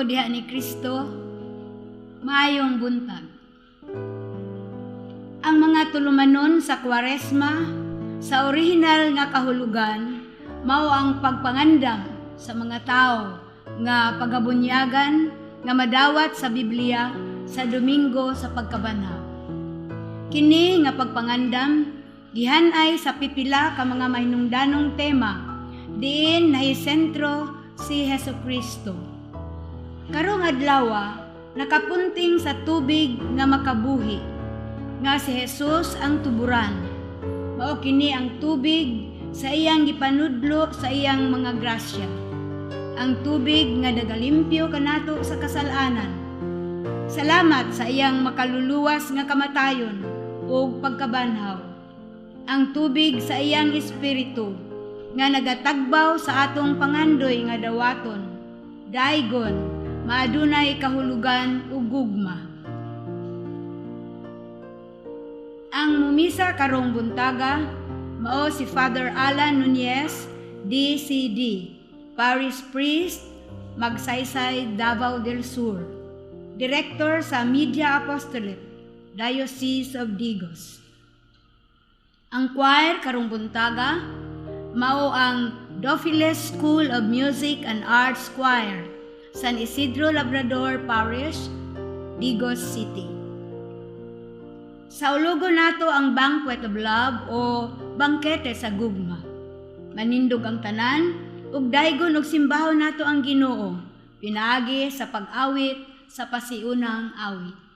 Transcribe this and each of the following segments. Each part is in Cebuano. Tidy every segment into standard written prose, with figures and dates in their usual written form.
ko diha ni Kristo, maayong buntag. Ang mga tulumanon sa Kwaresma, sa orihinal nga kahulugan, mao ang pagpangandam sa mga tao nga pagabunyagan nga madawat sa Biblia sa Domingo sa Pagkabanhaw. Kini nga pagpangandam gihanay sa pipila ka mga mahinungdanong tema diin nahisentro si Hesus Kristo. Karong adlaw, nakapunting sa tubig nga makabuhi nga si Jesus ang tuburan. Mao kini ang tubig sa iyang gipanudlo sa iyang mga grasya. Ang tubig nga nagalimpyo kanato sa kasalanan. Salamat sa iyang makaluluwas nga kamatayon ug pagkabanhaw. Ang tubig sa iyang espiritu nga nagatagbaw sa atong pangandoy nga dawaton. Daigon, maadunay kahulugan ug gugma. Ang mumisa karong buntaga mao si Father Alan Nunez, DCD, Parish Priest, Magsaysay, Davao del Sur. Director sa Media Apostolate, Diocese of Digos. Ang choir karong buntaga mao ang Dofiles School of Music and Arts Choir, San Isidro Labrador Parish, Digos City. Saulugon nato ang Banquet of Love o bangkete sa gugma. Manindog ang tanan ug daygon og simbahon nato ang Ginoo pinaagi sa pag-awit sa pasiunang awit.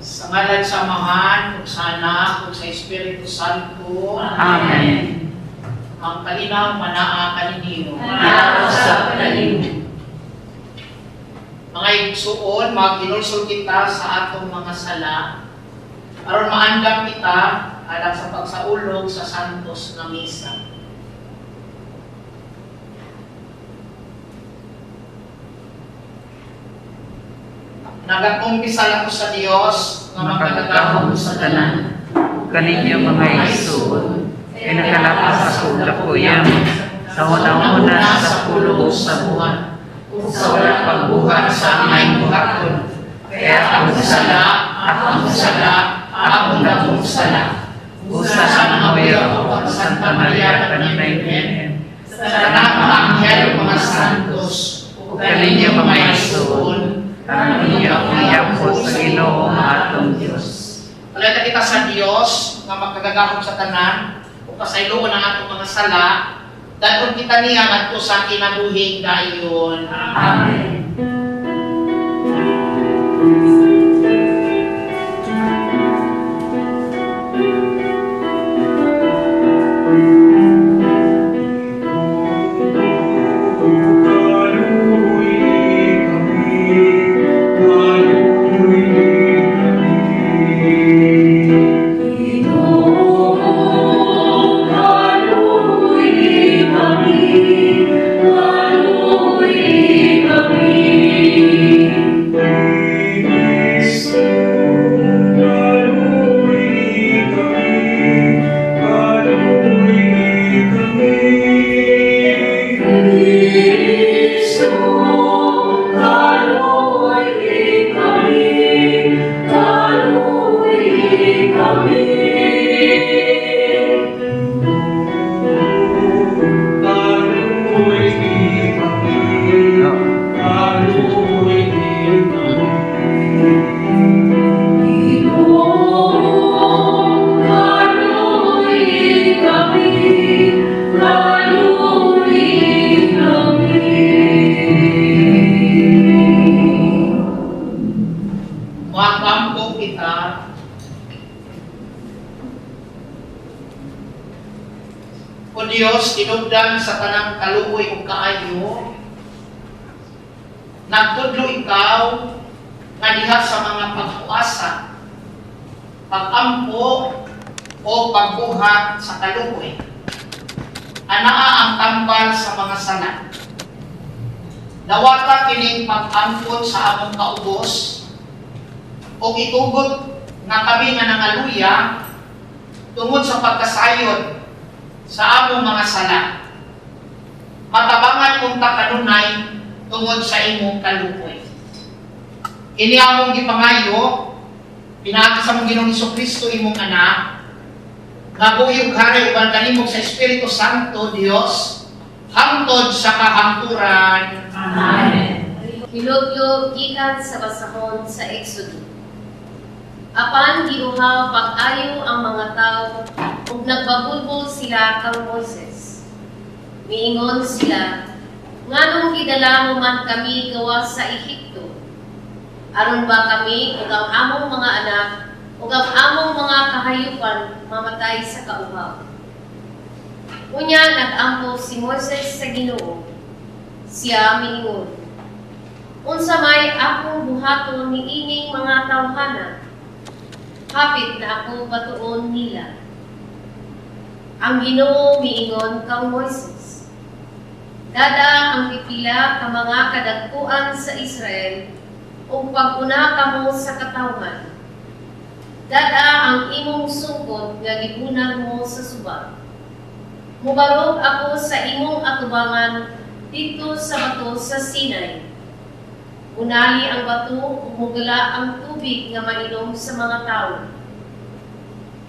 Sa ngalan sa Amahan, ug sa Anak, ug sa Espiritu Santo. Amen. Ang kalinaw manaa kaninyo. Sa kanimo. Mga igsuon, maghinulsol kita sa atong mga sala aron maandam kita alang sa pagsaulog sa santos nga misa. Nagakumpisal ako sa Dios nga Makagagahom makagagahom sa tanan. Kaninyo mga igsuon, ay nakalapas sa dako sa una-una sa pulo sa buwan, ug sa wala pagbuhat sa angay buhaton. Kaya akong sala, akong sala, akong dakong sala. Usa sa mga ako ang Santa Maria kanunay Birhen, Sa tanang mga anghel ug mga santos, ug Kaninyo mga igsuon, ang inyo akong yapo sa Ginoo nga atong Dios. Palata kita sa Dios nga makagagahom sa tanan ug pasayloon ang atong mga sala, dadon kita niya ngadto sa kinabuhing dayon. Amen. Kami, kami. O Dios, tinubdan sa tanang kaluoy ug kaayo, nagtudlo ikaw nga diha sa mga pagpuasa, pagampo o pagbuhat sa kaluoy, anaa ang tambal sa mga sala. Dawata kining pag-angkon sa among kaubos ug itugot nga kami nga nangaluya tungod sa pagkasayod sa among mga sala, matabangan unta kanunay tungod sa imong kaluoy. Ini among gipangayo pinaagi sa among Ginoong Kristo, imong Anak, nga buhi ug hari uban kanimo sa Espiritu Santo Dios hangtod sa kahangturan. Amen. Hilubyo gikan sa basahon sa Exodo. Apan giuhaw pag-ayo ang mga tawo ug nagbabulbol sila kang Moises. Miingon sila, "Nganong gidala mo man kami gawas sa Ehipto? Aron ba kami ug ang among mga anak ug ang among mga kahayupan mamatay sa kauhaw?" Unya nag-ampo si Moises sa Ginoo. Siya miingon, "Unsa may akong buhaton niining mga tawhana? Hapit na ako batuon nila." Ang Ginoo miingon kang Moises, "Dad-a ang pipila ka mga kadagkuan sa Israel ug pag-una kamo sa katawhan. Dad-a ang imong sungkod nga gibunal mo sa suba. Mubarog ako sa imong atubangan didto sa bato sa Sinai. Bunali ang bato ug mugala ang tubig nga mainom sa mga tawo."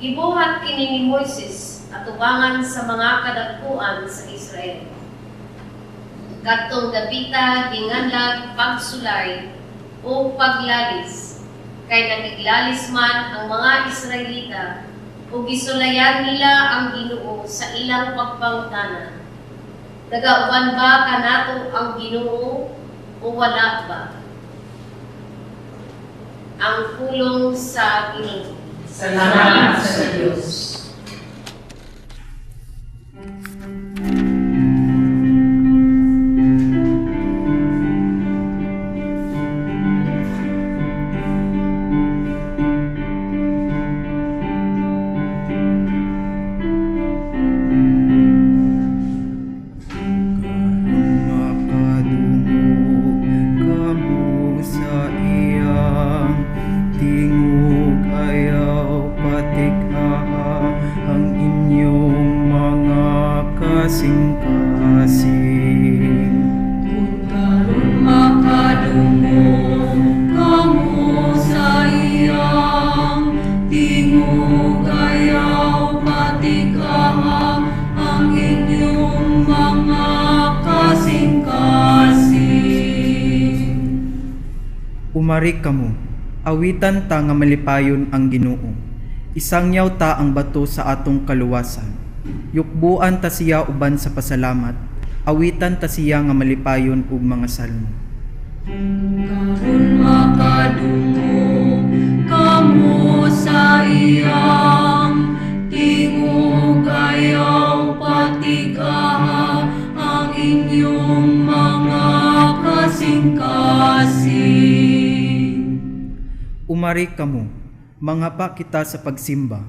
Gibuhat kini ni Moises atubangan sa mga kadagkuan sa Israel. Kadtong dapita ginganlag Pagsulay o Paglalis, kay nakiglalis man ang mga Israelita ug gisulayan nila ang Ginoo sa ilang pagpangutana, "Nagauban ba kanato ang Ginoo o wala ba?" Ang pulong sa Ginoo. Salamat sa Diyos. Makadungog kamo sa iyang tingog, ayaw patig-aha ang inyong mga kasing-kasing. Kung karon makadungog kamo sa iyang tingog, ayaw patig-aha ang inyong mga kasing-kasing. Umari kamo, awitan ta nga malipayon ang Ginoo. Isangyaw ta ang bato sa atong kaluwasan. Yukbuan ta siya uban sa pasalamat. Awitan ta siya nga malipayon ug mga salmo. Karon makadungog kamo sa iyang tingog, ayaw patig-aha ang inyong mga kasing-kasing. Umari kamo, manghapa kita sa pagsimba.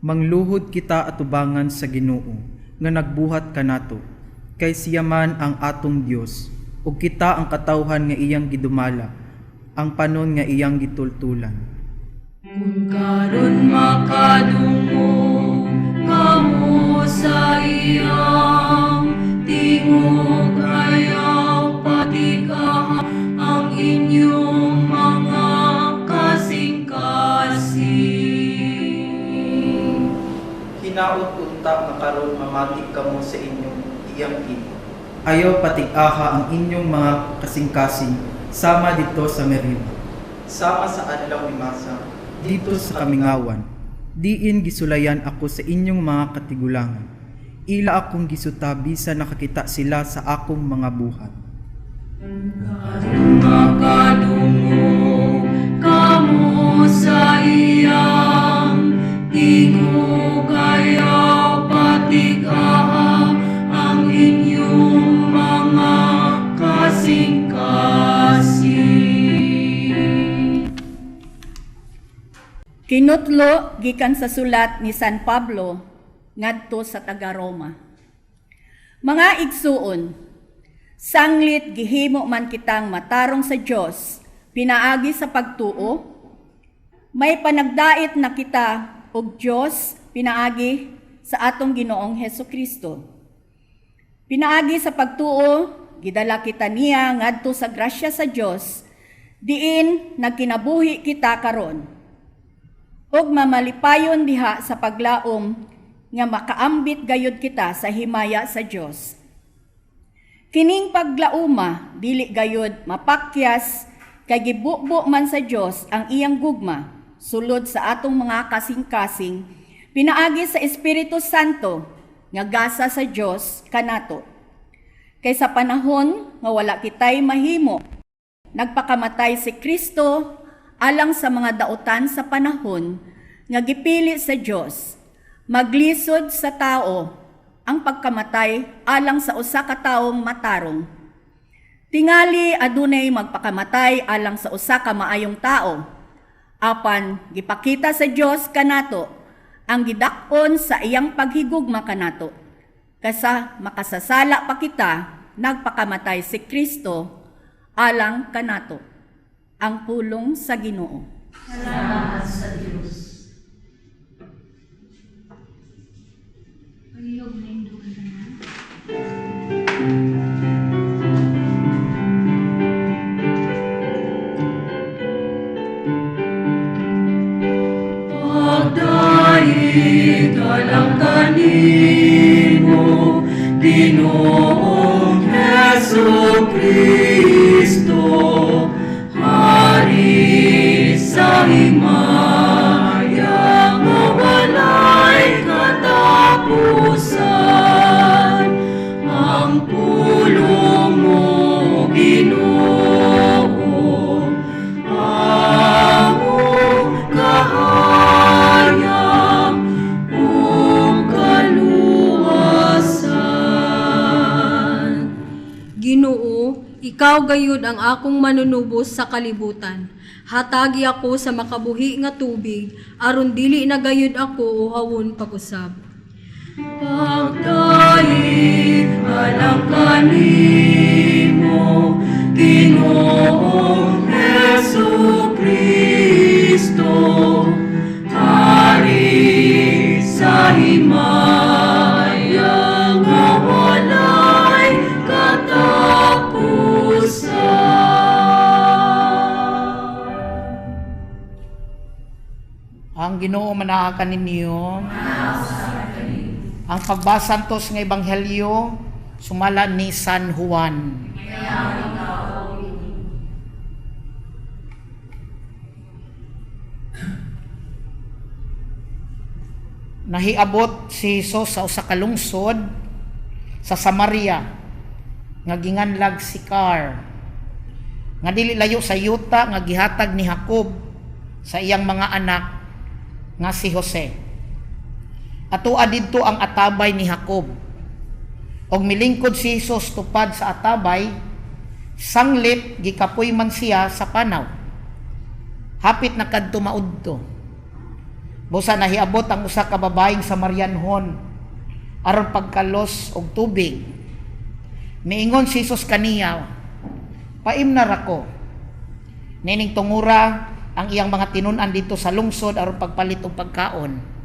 Mangluhod kita atubangan sa Ginoo nga nagbuhat kanato. Kay siya man ang atong Dios, ug kita ang katawhan nga iyang gidumala, ang panon nga iyang gitultulan. Kung karon makadungog kamo sa iyang tingog, ayaw patig-aha ang inyong mga kasing-kasing. Hinaot unta nga karon mamati kamo sa inyong iyang tingog. Ayaw patig-aha ang inyong mga kasing-kasing sama didto sa Meriba, sama sa adlaw ni Masa, didto sa kamingawan. Diin gisulayan ako sa inyong mga katigulangan. Ila akong gisuta bisan nakakita sila sa akong mga buhat. Karon makadungog kamo sa iyang tingog, ayaw patig-aha Hinutlo gikan sa sulat ni San Pablo ngadto sa taga-Roma. Mga igsuon, sanglit gihimo man kitang matarong sa Dios pinaagi sa pagtuo, may panagdait na kita og Dios pinaagi sa atong Ginoong Hesus Kristo. Pinaagi sa pagtuo, gidala kita niya ngadto sa grasya sa Dios, diin nagkinabuhi kita karon. Ug mamalipayon diha sa paglaom nga makaambit gayud kita sa himaya sa Dios. Kining paglauma dili gayud mapakyas kay gibubo man sa Dios ang iyang gugma sulod sa atong mga kasing-kasing pinaagi sa Espiritu Santo nga gasa sa Dios kanato. Kay sa panahon nga wala kitay mahimo, nagpakamatay si Kristo alang sa mga dautan sa panahon nga gipili sa Dios. Maglisod sa tao ang pagkamatay alang sa usa ka taong matarong. Tingali adunay magpakamatay alang sa usa ka maayong tao. Apan gipakita sa Dios kanato ang gidak-on sa iyang paghigugma kanato. Kaysa makasasala pa kita, nagpakamatay si Kristo alang kanato. Ang pulong sa Ginoo. Salamat sa Diyos. Palihog na ang tanan. Pagdait alang kanimo, Ginoong Hesus Kristo, Hari sa himaya nga walay katapusan. Ang pulong mo, Ginoo, among kahayag ug kaluwasan. Ginoo, ikaw gayud ang akong manunubos sa kalibutan. Hatagi ako sa makabuhi nga tubig aron dili na gayud ako uhawon pag-usab. Pagdait alang kanimo, Ginoong Hesus Kristo, Hari sa himaya nga walay katapusan. Ang Ginoo manaa kaninyo. Ang pagbasa antos nga ebanghelyo sumala ni San Juan. Nahiabot si Jesus sa usa ka lungsod sa Samaria nga ginganlag Sikar, nga dili layo sa yuta nga gihatag ni Jacob sa iyang mga anak nga si Jose. Atoa didto ang atabay ni Jacob. Og milingkod si Jesus tupad sa atabay, sanglit gikapoy man siya sa panaw. Hapit na kadto maudto. Busa nahiabot ang usa ka babaeng Samarianhon aron pagkalos og tubig. Miingon si Jesus kaniya, "Paimna ra ko." Nining tungura ang iyang mga tinun-an dito sa lungsod aron pagpalit og pagkaon.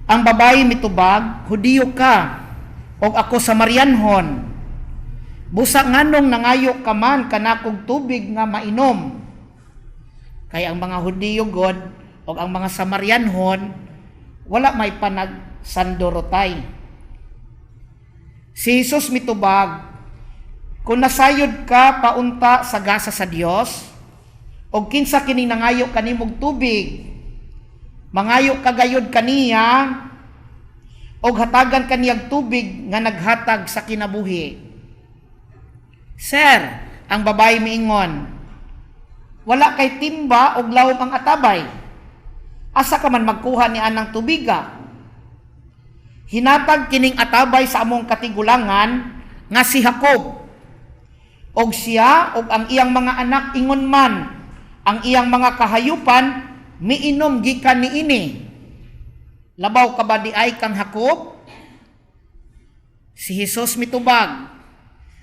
Ang babae mitubag, "Hudiyo ka og ako Samarianhon. Busa nganong nangayo ka man kanakog tubig nga mainom?" Kay ang mga Hudiyo god og ang mga Samarianhon wala may panagsandorotay. Si Jesus mitubag, "Kung nasayod ka paunta sa gasa sa Dios, og kinsa kini nangayo kanimog tubig, mangayo ka gayod kaniya og hatagan kaniyag tubig nga naghatag sa kinabuhi." "Sir," ang babae miingon, "wala kay timba og lawom ang atabay. Asa ka man magkuha ni anang tubiga? Hinatag kining atabay sa among katigulangan nga si Jacob. Og siya og ang iyang mga anak ingon man ang iyang mga kahayupan Miinom gikan niini? Labaw ka ba diay kang Jacob? Si Jesus mitubag,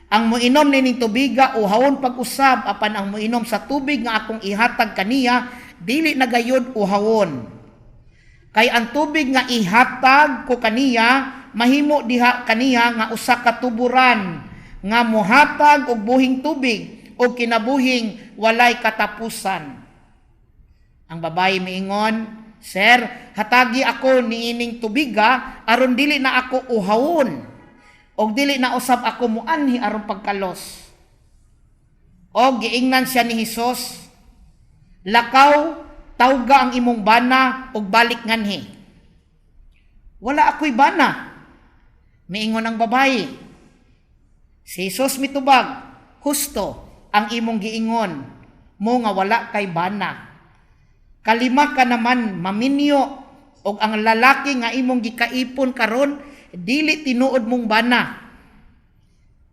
"Ang moinom nining tubiga uhawon pag-usab, apan ang moinom sa tubig nga akong ihatag kaniya dili na gayud uhawon. Kay ang tubig nga ihatag ko kaniya mahimo diha kaniya nga usa ka tuburan nga mohatag og buhing tubig og kinabuhing walay katapusan." Ang babayi miingon, "Sir, hatagi ako niining tubiga aron dili na ako uhawon og dili na usab ako muanhi aron pagkalos." Og giingnan siya ni Hesus, "Lakaw, tawga ang imong bana og balik nganhi." "Wala ako'y bana," miingon ang babayi. Si Jesus mitubag, "Husto ang imong giingon mo nga wala kay bana. Kalima ka naman maminyo og ang lalaki nga imong gikaipon karon dili tinuod mong bana.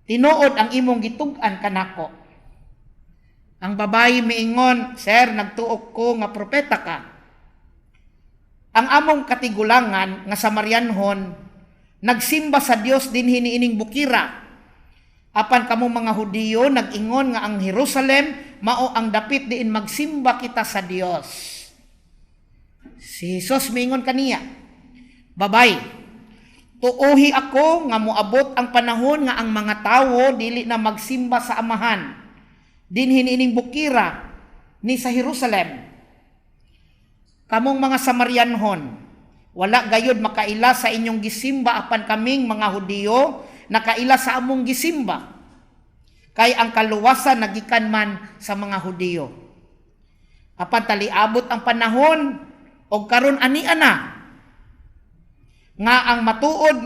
Tinuod ang imong gitug-an kanako." Ang babayi miingon, "Sir, nagtuo ko nga propeta ka. Ang among katigulangan nga Samarianhon nagsimba sa Dios dinhi niining bukira. Apan kamo mga Hudiyo nag-ingon nga ang Jerusalem mao ang dapit diin magsimba kita sa Dios." Si Jesus miingon kaniya, "Babay, tuohi ako nga moabot ang panahon nga ang mga tawo dili na magsimba sa Amahan dinhi niining bukira ni sa Jerusalem. Kamong mga Samarianhon, wala gayud makaila sa inyong gisimba, apan kaming mga Hudiyo nakaila sa among gisimba. Kay ang kaluwasan nagikan man sa mga Hudiyo. Apan taliabot ang panahon og karon ania na nga ang matuod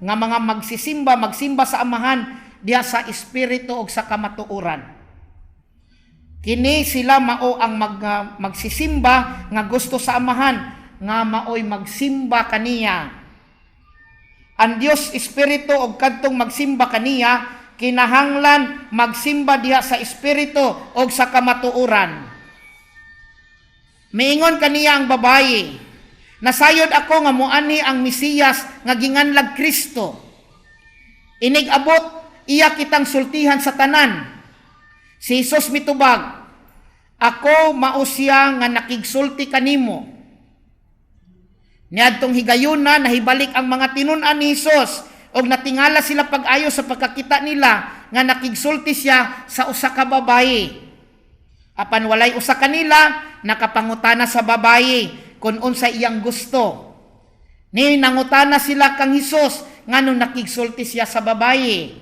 nga mga magsisimba magsimba sa Amahan diha sa espiritu og sa kamatuoran. Kini sila mao ang magsisimba nga gusto sa Amahan nga maoy magsimba kaniya. Ang Dios espiritu og kadtong magsimba kaniya kinahanglan magsimba diha sa espiritu og sa kamatuoran." Miingon kaniya ang babayi, "Nasayod ako nga muanhi ang Mesiyas nga ginganlag Kristo. Inig abot, iya kitang sultihan sa tanan." Si Jesus mitubag, "Ako mao siya nga nakigsulti kanimo." Niadtong higayuna nahibalik ang mga tinun-an ni Hesus og natingala sila pag-ayo sa pagkakita nila nga nakigsulti siya sa usa ka babayi. Apan walay usa kanila nakapangutana sa babayi kung unsa iyang gusto. Ni nangutana sila kang Hesus nganong nakigsulti siya sa babayi.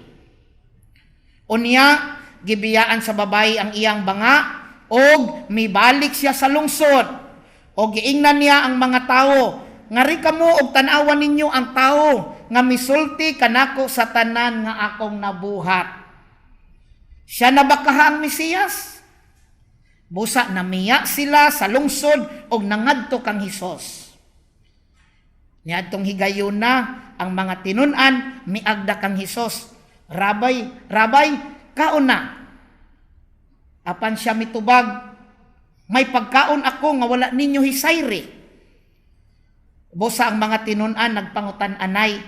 Unya gibiyaan sa babayi ang iyang banga og mibalik siya sa lungsod. Og giingnan niya ang mga tawo, "Ngari kamo og tan-awan ninyo ang tawo nga misulti kanako sa tanan nga akong nabuhat. Siya na ba kaha ang Mesiyas?" Busa namiya sila sa lungsod og nangadto kang Hesus. Niadtong higayuna ang mga tinun-an miagda kang Hesus. "Rabbi, Rabbi, kaon na." Apan siya mitubag, "May pagkaon ako nga wala ninyo hisayri." Busa ang mga tinun-an nagpangutan-anay,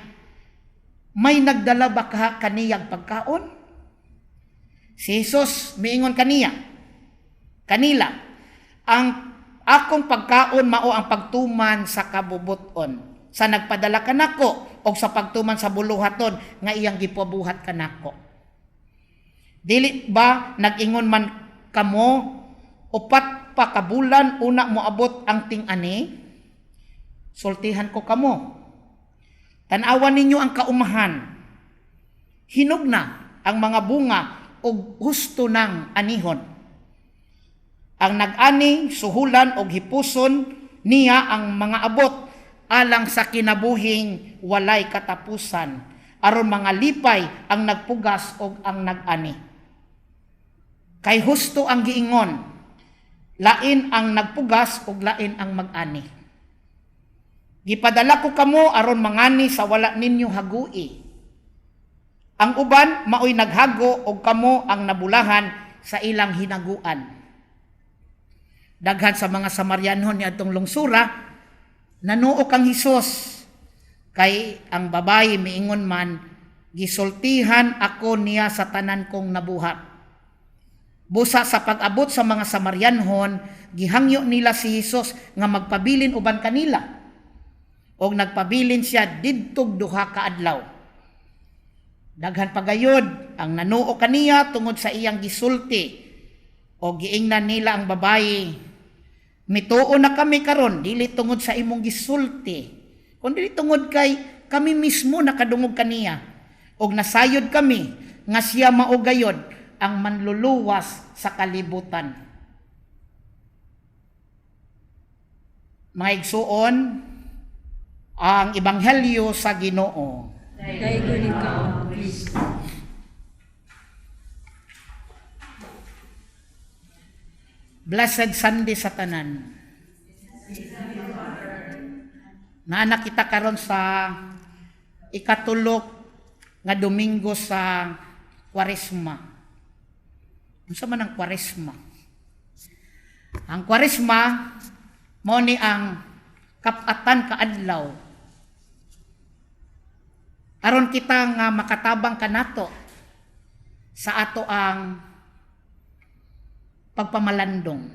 "May nagdala ba kaha kaniyang pagkaon?" Si Jesus miingon kanila, "Ang akong pagkaon mao ang pagtuman sa kabubuton sa nagpadala kanako og sa pagtuman sa buluhaton nga iyang gipabuhat kanako. Dili ba nag-ingon man kamo, 4 pa ka bulan una moabot ang ting-ani? Sultihan ko kamo. Tan-awan ninyo ang kaumahan. Hinog na ang mga bunga og husto ng anihon. Ang nag-ani suhulan og hipuson niya ang mga abot alang sa kinabuhing walay katapusan, aron mga lipay ang nagpugas og ang nag-ani. Kay husto ang giingon, lain ang nagpugas og lain ang mag-ani. Gipadala ko kamo aron mangani sa wala ninyo hagui. Ang uban maoy naghago og kamo ang nabulahan sa ilang hinaguan." Daghan sa mga Samarianhon niadtong lungsura nanuo kang Hesus, kay ang babayi miingon man, "Gisultihan ako niya sa tanan kong nabuhat." Busa sa pag-abot sa mga Samarianhon, gihangyo nila si Hesus nga magpabilin uban kanila. Og nagpabilin siya didtog 2 ka adlaw. Daghan pagayod ang nanuo kaniya tungod sa iyang gisulti. O giingnan nila ang babayi, "Mituo na kami karon, dili tungod sa imong gisulti, kundi tungod kay kami mismo nakadungog kaniya og nasayod kami nga siya mao gayod ang manluluwas sa kalibutan." Mga igsuon, ang ebanghelyo sa Ginoo. Daygon ikaw, Kristo. Blessed Sunday sa tanan. Naa na kita karon sa ikatulok nga Domingo sa Kwaresma. Unsa man ang Kwaresma? Ang Kwaresma mao ni ang kap-atan ka adlaw aron kita nga makatabang kanato sa ato ang pagpamalandong.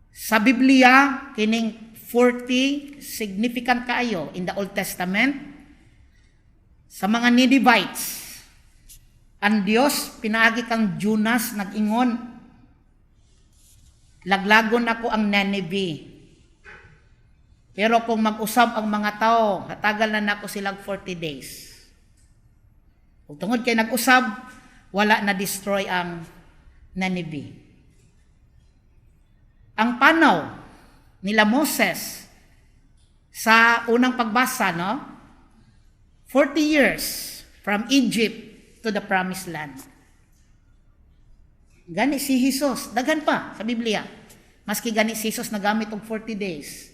Sa Biblia, kining 40 significant kaayo in the Old Testament. Sa mga Ninevites, ang Dios pinaagi kang Jonas nag-ingon, "Laglagon ako ang Nineveh. Pero kung mag-usab ang mga tao, hatagal na nako silang 40 days." Ug tungod kay nag-usab, wala na destroy ang Nineveh. Ang panaw nila Moses sa unang pagbasa, no? 40 years from Egypt to the Promised Land. Gani si Jesus, daghan pa sa Biblia. Maski gani si Jesus nagamit og 40 days.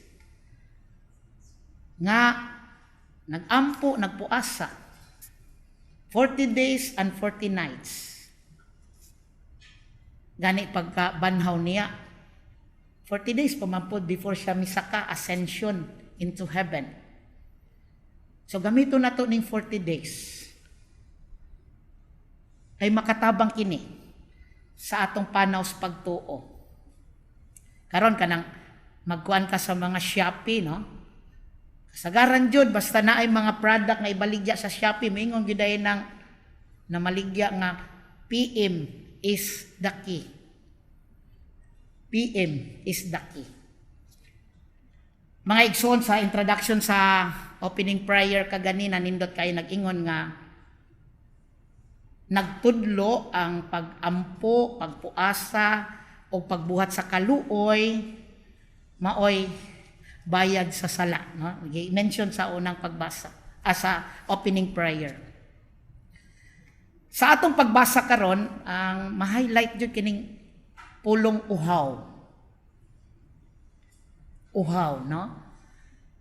Nga nagampo, nagpuasa. 40 days and 40 nights. Gani pagka banhaw niya, 40 days pa man pod before siya misaka, ascension into heaven. So gamito na to ning 40 days. Ay makatabang kini sa atong panaw sa pagtuo. Karon kanang magkuan ka sa mga Shopee, no? Kasagaran jud basta na ay mga product nga ibaligya sa Shopee, moingon gyud nang namaligya nga "PM is the key." PM is the key. Mga igsoon, sa introduction sa opening prayer kaganina, nindot kay nag-ingon nga nagtudlo ang pag-ampo, pagpuasa o pagbuhat sa kaluoy maoy bayad sa sala, no? Mention sa unang pagbasa, sa opening prayer. Sa atong pagbasa karon, ang ma-highlight jud kining pulong uhaw. Uhaw, no?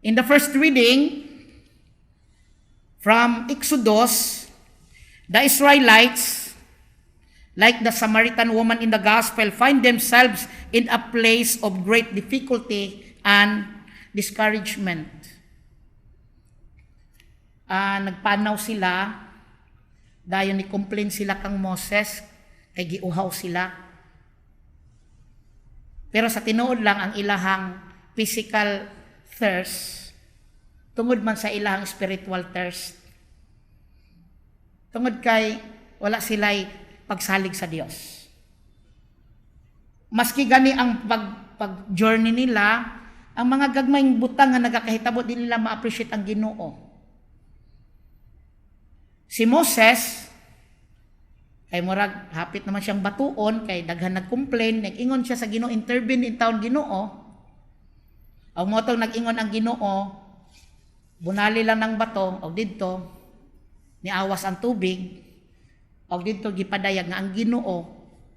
In the first reading from Exodus, the Israelites, like the Samaritan woman in the gospel, find themselves in a place of great difficulty and discouragement. Nagpanaw sila, dayon ni complain sila kang Moses, kay giuhaw sila. Pero sa tinuod lang, ang ilahang physical thirst, tungod man sa ilahang spiritual thirst. Tungod kay wala sila'y pagsalig sa Dios. Maski gani ang pag journey nila, ang mga gagmayng butang nga nagakahitabo, di nila ma-appreciate ang Ginoo. Si Moses, kay murag hapit naman siyang batuon kay daghan nag-complain, nag-ingon siya sa Ginoo, "Intervene in town, Ginoo." Ang motong nag-ingon ang Ginoo, "Bunali lang ng bato," og didto niawas ang tubig, og didto gipadayag nga ang Ginoo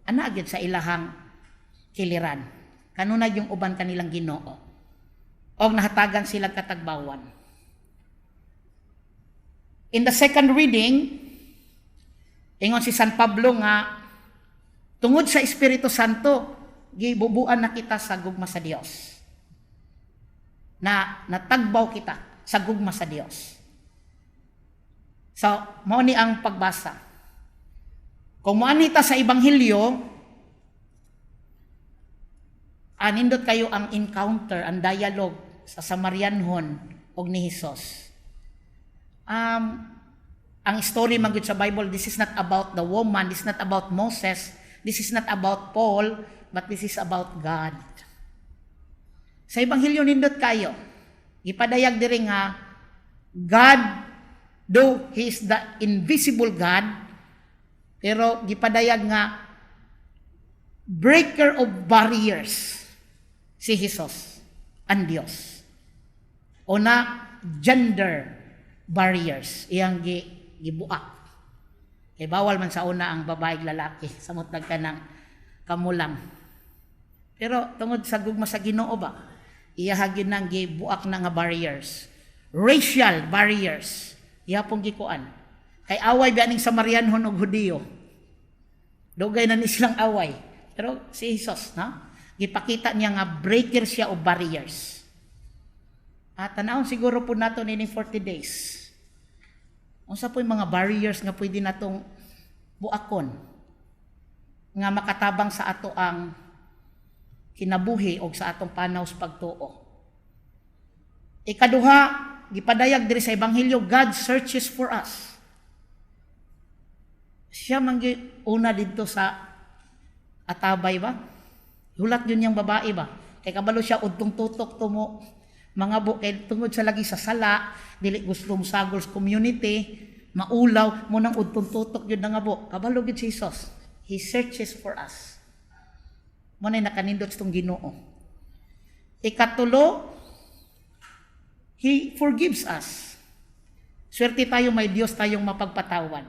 ana gyud sa ilahang kiliran. Kanunay yung uban kanilang Ginoo. Og nahatagan sila katagbawan. In the second reading, ingon si San Pablo nga tungod sa Espiritu Santo, Gibubuan na kita sa gugma sa Dios. Na natagbaw kita sa gugma sa Dios. So, mao ni ang pagbasa. Kung moani ta sa Ebanghelyo, anindot kayo ang encounter, ang dialogue sa Samarianhon og ni Hesus. Ang story man gyud sa Bible, this is not about the woman, this is not about Moses, this is not about Paul, but this is about God. Sa Ebanghelyo nindot kayo. Gipadayag diri nga God, though He is the invisible God, pero gipadayag nga breaker of barriers si Jesus, ang Dios. O na gender barriers iyang gibuak. Kay bawal man sa una ang babae ug lalaki samot nagka ng kamulang. Pero tungod sa gugma sa Ginoo ba, iya gyud nang gibuak na nga barriers. Racial barriers. Iya pong gikuan. Kay away ba ning Samarianhon og Hudiyo. Dugay na ni silang away. Pero si Jesus, no? Gipakita niya nga breaker siya og barriers. At tanawon siguro po nato nining 40 days. Unsa po yung mga barriers nga pwede natong buakon nga makatabang sa ato ang kinabuhi o sa atong panaw sa pagtuo? Ikaduha, gipadayag diri sa Ebanghelyo, God searches for us. Siya man una didto sa atabay ba? Hulat yun yung babae ba? Kay kabalo siya udtong tutok to mo mga bu kay tungod sa lagi sa sala, dili gusto mo sagol sa community, maulaw mo nang udtong tutok yun nga bo. Kabalo gyud si Jesus. He searches for us. Mo na nakanindot sa tong Ginoo. Ikatulo, He forgives us. Swerte tayo, may Dios tayong mapagpatawad.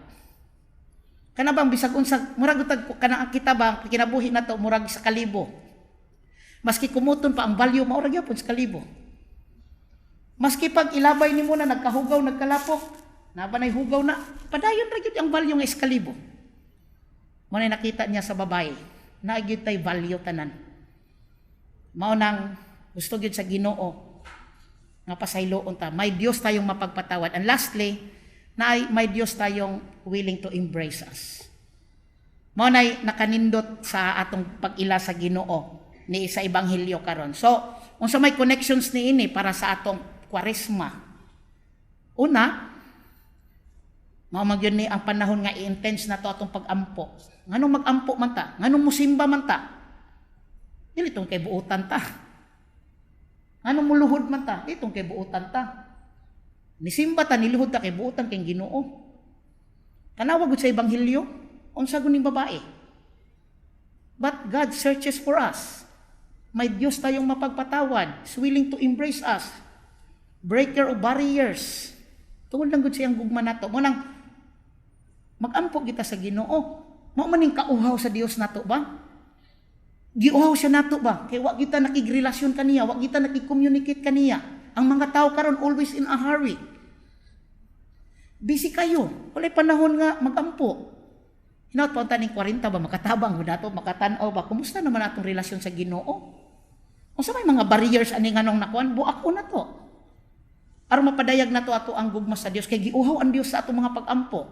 Kana bang bisag unsa murag utag kana kita ba kinabuhi na to murag sa kalibo. Maski kumuton pa ang value, mao ra gyapon sa kalibo. Maski pag ilabay nimo na nagkahugaw, nagkalapok, na ba nay hugaw na, padayon ra gyud ang value nga iskalibo. Mo na nakita niya sa babae, naa gyud tay value tanan. Mao nang gusto gyud sa Ginoo nga pasayloon ta. May Dios tayong mapagpatawad. And lastly, na may Dios tayong willing to embrace us. Mao nay nakanindot sa atong pag-ila sa Ginoo ni sa ebanghelyo karon. So, unsa may connections ni ini para sa atong Kwaresma? Una, mao man gyud ni ang panahon nga i-intense na to atong pag-ampo. Nganong mag-ampo man ta? Nganong musimba man ta? Dili tong kay buutan ta. Nganong muluhod man ta? Dili tong kay buutan ta. Nisimba ta, niluhod ta kay buutan kay Ginoo. Tanawa gud sa ebanghelyo, unsa ning babae? But God searches for us. May Diyos tayong mapagpatawad. Is willing to embrace us. Breaker of barriers. Tungod lang gud siyang gugma nato. Mo nang magampo kita sa Ginoo. Mao man ning kauhaw sa Dios nato ba? Giuhaw siya nato ba? Kay wa kita nakigrelasyon kaniya, wa kita nakig-communicate kaniya. Ang mga tao karon always in a hurry. Busy kayo. Walay panahon nga magampo. Hinaut pa ning 40 ba makatabang gud nato, makatan-aw ba, kumusta naman atong relasyon sa Ginoo? Unsa may mga barriers ani nganong nakuan, buak ko na to. Aron mapadayag nato ato ang gugma sa Dios kay giuhaw ang Dios sa atong mga pagampo.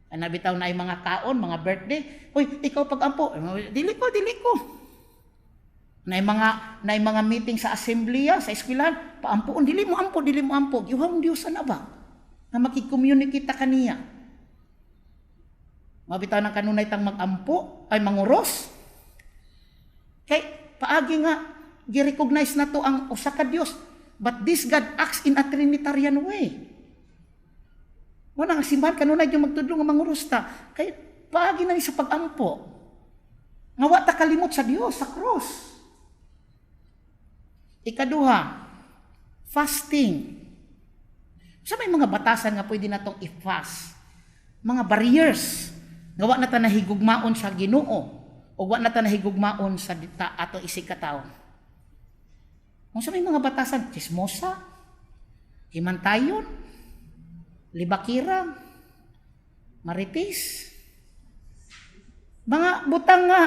Ana bitaw na ay mga kaon, mga birthday. "Hoy, ikaw pagampo." "Dili ko, dili ko." Na mga meeting sa assembly, sa eskwelahan, paampoon, "Dili mo ampo, dili mo ampo." Giuhaw ang Dios ana ba? Nga makig-communicate ta kaniya. Mabitaw ng kanunay tang magampo, ay manguros. Kay paagi nga gi-recognize na to ang usa ka Dios. But this God acts in a Trinitarian way. Wala ang simbahan kanunay yung magtudlo nga manguros ta. Kay paagi na ni sa pagampo. Nga wa ta kalimot sa Dios sa cross. Ikaduha, fasting. Sa may mga batasan nga pwede natong i-fast. Mga barriers nga wa na ta nahigugmaon sa Ginoo o wa na ta nahigugmaon sa ta ato isig katawo. Kung sa may mga batasan, chismosa, himantayon, libakira, marites, mga butang nga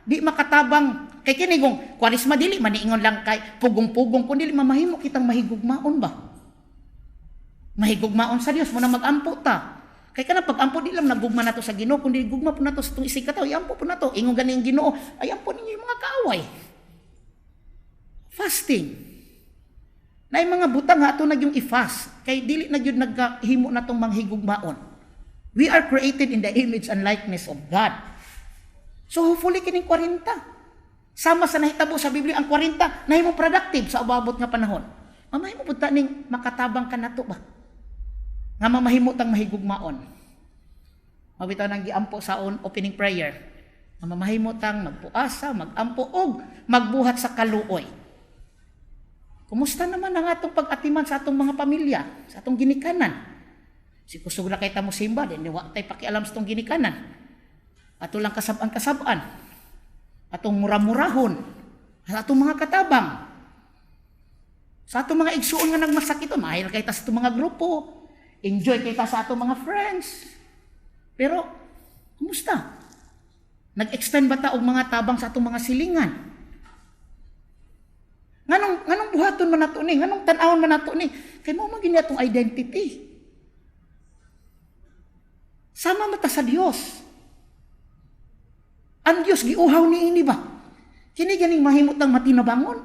Di makatabang kay kini kung Kwaresma dili maniingon lang kay pugong-pugong kun dili mamahimo kitang mahigugmaon ba. Mahigugmaon sa Dios mo na magampo ta. Kay kanang pagampo di lang nagugma nato sa Ginoo kundi gugma po nato sa itong isig katawo, iampo po nato. Ingon gani ang Ginoo, ay ampo ninyo yung mga kaaway. Fasting. Naay mga butang ha ato na yung i-fast kay dili na gyud nagahimo natong manghigugmaon. We are created in the image and likeness of God. So hopefully kining 40. Sama sa nahitabo sa Biblia ang 40 nahimong productive sa ubabot nga panahon. Mamahimo pud ta ning makatabang kanato ba? Nga mamahimo tang mahigugmaon. Mabitaw nang giampo sa on opening prayer. Nga mamahimo tang magpuasa, magampo og magbuhat sa kaluoy. Kumusta naman ang atong pag-atiman sa atong mga pamilya, sa atong ginikanan? Si kusog na kay ta mo simba, din wa tay pakialam sa atong ginikanan. Ato lang kasab-an-kasab-an. Atong mura-murahon. Sa atong mga katabang. Sa atong mga igsuon nga nagmasakit, mahil kay ta sa atong mga grupo. Enjoy kay ta sa atong mga friends. Pero, kumusta? Nag-extend ba ta og mga tabang sa atong mga silingan? Nganong buhaton man nato ni? Nganong tan-awon man nato ni? Kay mao man gyud atong identity. Sama man ta sa Dios. Ang Dios giuhaw niini ba? Kini ganing mahimot ang matinabangon.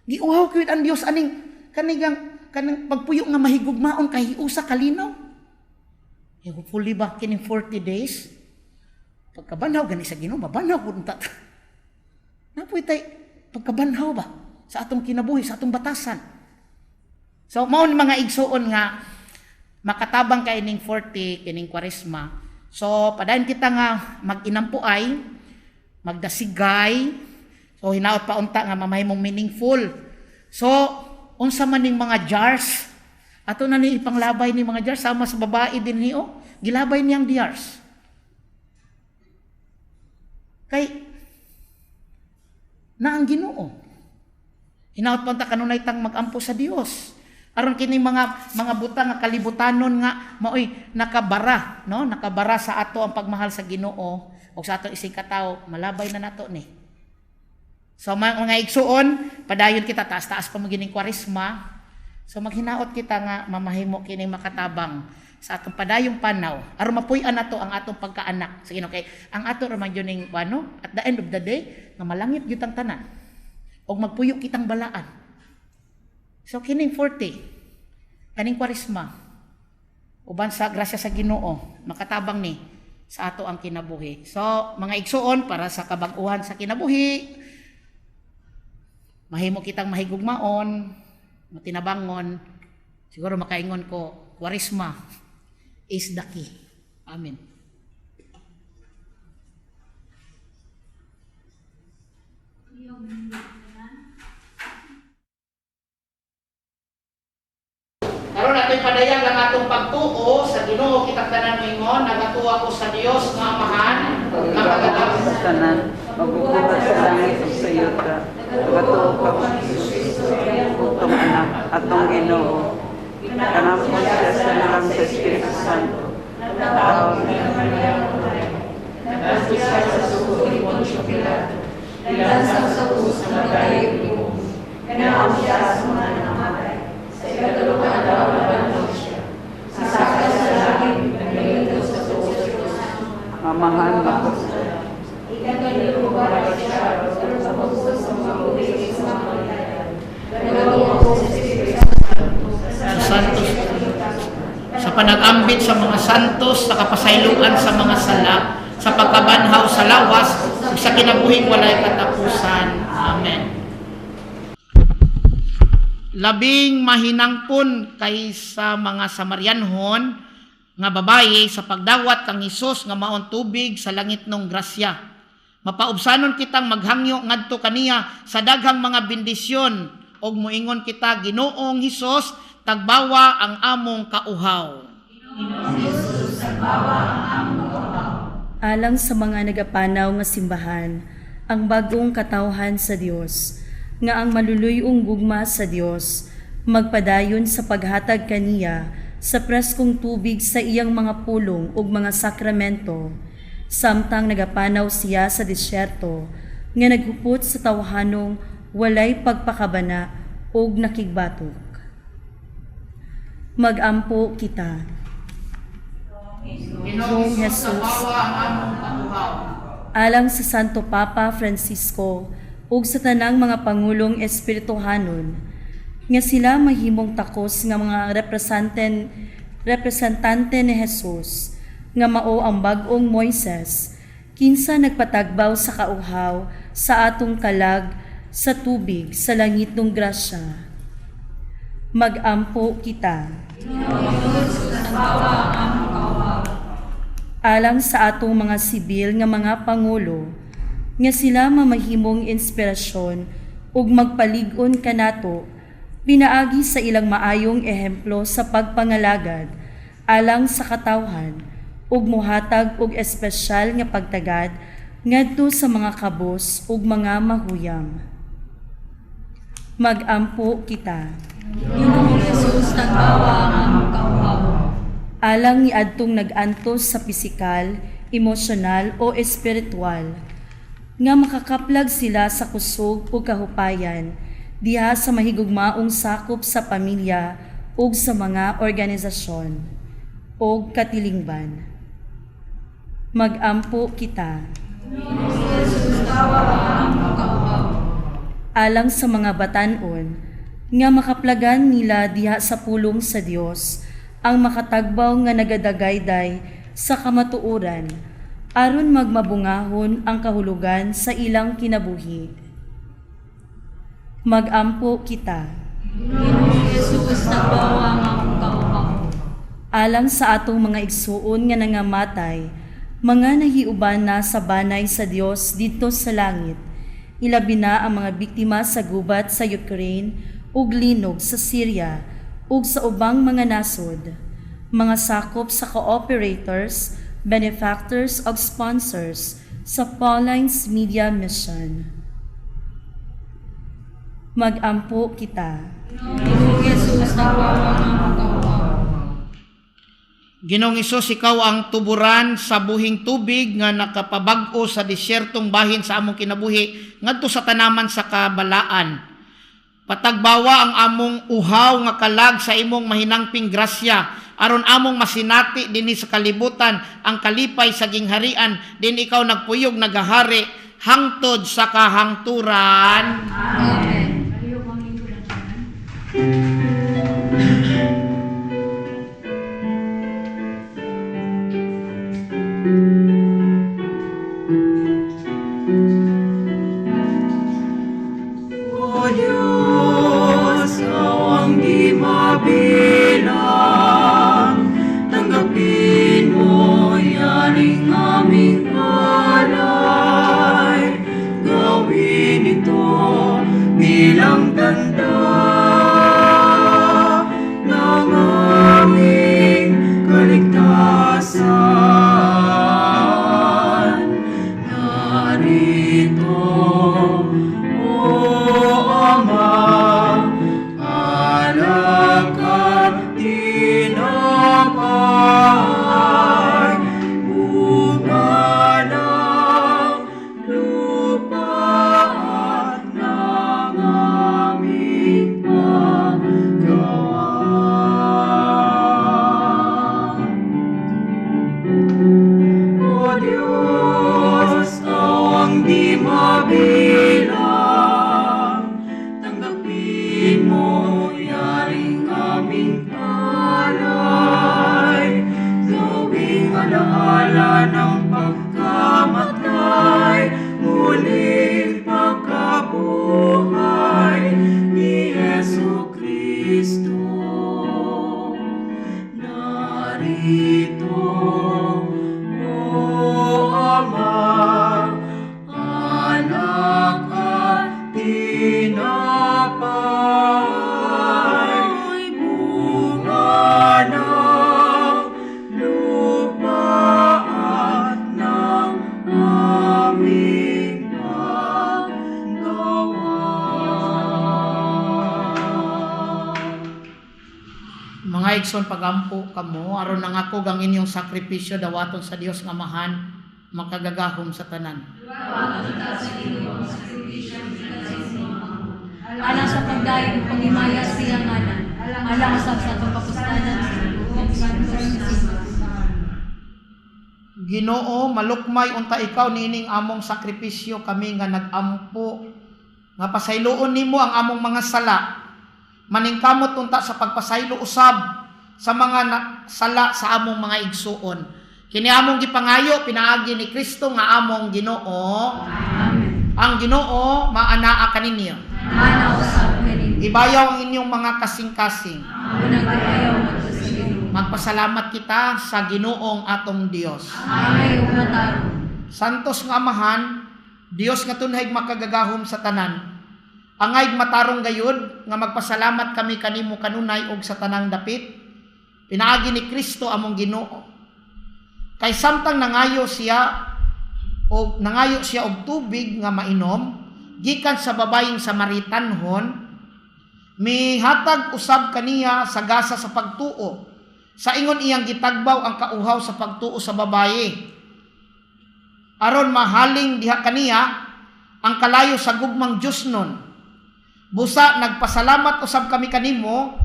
Giuhaw gyud ang Dios aning kanigang kanang pagpuyo nga mahigugmaon kay usa kalinaw. Hopefully ba kining 40 days pagkabanhaw gani sa Ginoo, mabanhaw pud ta. Napoy tay pagkabanhaw ba sa atong kinabuhi, sa atong batasan. So mao ni mga igsuon nga makatabang kay ning 40 kining Kwaresma. So padayon kita nga mag-inampuay, magdasigay. So hinaot pa unta nga mamahimong meaningful. So unsa man ning mga jars ato na ni ipanglabay ni mga jars sama sa babae din ni oh, gilabay niyang jars. Kay na ang Ginoo. Hinaot pa unta kanunay tang magampo sa Dios. Aron kini mga butang nga kalibutanon nga maoy nakabara, no? Nakabara sa ato ang pagmahal sa Ginoo o sa atong isig katawo, malabay na nato ni. So mga igsuon, padayon kita taas-taas pa magining Kwaresma. So maghinaot kita nga mamahimo kini makatabang sa atong padayong panaw aron mapuy-an nato ang atong pagkaanak sa Ginoo. Kay ang ato ra man gyud ning ano, at the end of the day nga malangit gyud ang tanan og magpuyo kitang balaan. So kining 40 kaning Kwaresma uban sa grasya sa Ginoo makatabang ni sa ato ang kinabuhi. So mga igsuon, para sa kabag-uhan sa kinabuhi, mahimo kitang mahigugmaon, matinabangon. Siguro makaingon ko, Kwaresma is the key. Amen. Karon ato'y padayag ang atong pagtuo sa Ginoo kitang tanan moingon, nagatuo ako sa Dios nga Amahan, Makagagahom sa tanan, magbubuhat sa langit ug sa yuta. Nagatuo ka kang Hesus, utong anak, atong Ginoo. Kanampon siya sa nalang sa Espiritu Santo. Tao Amahan mako. Sa santos, sa panag-ambit sa mga santos, sa kapasayloan sa mga sala, sa pagkabanhaw sa lawas, ug sa kinabuhing walay katapusan. Amen. Labing mahinangpon kaysa mga Samarianhon nga babaye sa pagdawat kang Hesus nga maon tubig sa langit nung grasya. Mapaubsanon kitang maghangyo ngadto kaniya sa daghang mga bendisyon og moingon kita, Ginoong Hesus, tagbawa ang among kauhaw. Alang sa mga nagapanaw nga simbahan, ang bagong katawhan sa Dios, nga ang maluluyong gugma sa Dios, magpadayon sa paghatag kaniya sa preskong tubig sa iyang mga pulong ug mga sakramento, samtang nagapanaw siya sa disyerto, nga naghupot sa tawhanong walay pagpakabana ug nakigbatok. Magampo kita. Ginoong Jesus, tagbawa ang among kauhaw. Alang sa Santo Papa Francisco ug sa tanang mga pangulong espirituhanon nga sila mahimong takos nga mga representante ni Jesus nga mao ang bag-ong Moises, kinsa nagpatagbaw sa kauhaw sa atong kalag sa tubig sa langitnong grasya. Magampo kita. Alang sa atong mga sibil nga mga pangulo, nga sila mamahimong inspirasyon ug magpalig-on kanato pinaagi sa ilang maayong ehemplo sa pagpangalagad alang sa katawhan ug mohatag og espesyal nga pagtagad ngadto sa mga kabos ug mga mahuyam. Magampo kita. Ginoong Jesus, tagbawa ang among kauhaw. Alang ni adtong nag-antos sa pisikal, emosyonal o espiritual, nga makakaplag sila sa kusog ug kahupayan diha sa mahigugmaong sakop sa pamilya ug sa mga organisasyon ug katilingban. Magampo kita. Alang sa mga batan-on nga makaplagan nila diha sa pulong sa Dios ang makatagbaw nga nagadagayday sa kamatuoran aron magmabungahon ang kahulugan sa ilang kinabuhi. Magampo kita. Ginoong Jesus, tagbawa ang among kauhaw. Alang sa atong mga igsuon nga nangamatay, mga nahiuban na sa banay sa Dios didto sa langit, ilabi na ang mga biktima sa gubat sa Ukraine ug linog sa Syria ug sa ubang mga nasod, mga sakop sa cooperators, benefactors ug sponsors sa Paulines Media Mission. Magampo kita. Ginoong Jesus, tagbawa ang among kauhaw. Ginoong Hesus, ikaw ang tuburan sa buhing tubig nga nakapabag-o sa disyertong bahin sa among kinabuhi ngadto sa tanaman sa kabalaan. Patagbawa ang among uhaw nga kalag sa imong mahinangping grasya aron among masinati dinhi sa kalibutan ang kalipay sa gingharian din ikaw nagpuyog nagahari hangtod sa kahangturan. Amen. O Diyos, awang di mabilang, tanggapin mo yaring aming alay. Gawin ito bilang tanda ng aming kaligtasan. Narito, O Ama, alak at tinapay, bunga ng lupa at ng aming paggawa. O Diyos, awang di mabilang, tanggapin mo yaring aming alay. Gawing alaala ng pagkamatay, muling pagkabuhay ni Jesu Kristo. Narito, O Ama, alak at tinapay, bunga ng lupa at ng aming paggawa. Mga igsoon, pagampo kamo aron nangakog ang inyong sakripisyo dawaton sa Dios nga Amahan. Makagagahom sa tanan. Alang sa pagdayon ug paghimaya sa iyang ngalan, alang usab sa atong kapuslanan sa Ginoong Santos nga simbahan. Ginoo, malukmay unta ikaw niining among sakripisyo, kami nga nag-ampo nga pasayloon nimo ang among mga sala. Maningkamot unta sa pagpasaylo usab sa mga sala sa among mga igsuon. Kini among gipangayo pinaagi ni Kristo nga among Ginoo. Amen. Ang Ginoo maanaa kaninyo. Maana usab kaninyo. Ibayaw ang inyong mga kasing-kasing. Amo nang gibayaw ngadto sa Ginoo. Magpasalamat kita sa Ginoong atong Dios. Angay ug matarong. Santos nga Amahan, Dios nga tunhay makagagahom sa tanan. Angay matarong gayud nga magpasalamat kami kanimo kanunay og sa tanang dapit. Pinaagi ni Kristo among Ginoo. Kay samtang nangayo siya og tubig nga mainom gikan sa babayeng Samaritanhon, mihatag usab kaniya sa gasa sa pagtuo. Sa ingon iyang gitagbaw ang kauhaw sa pagtuo sa babaye, aron mahaling diha kaniya ang kalayo sa gugmang Dios nun. Busa nagpasalamat usab kami kanimo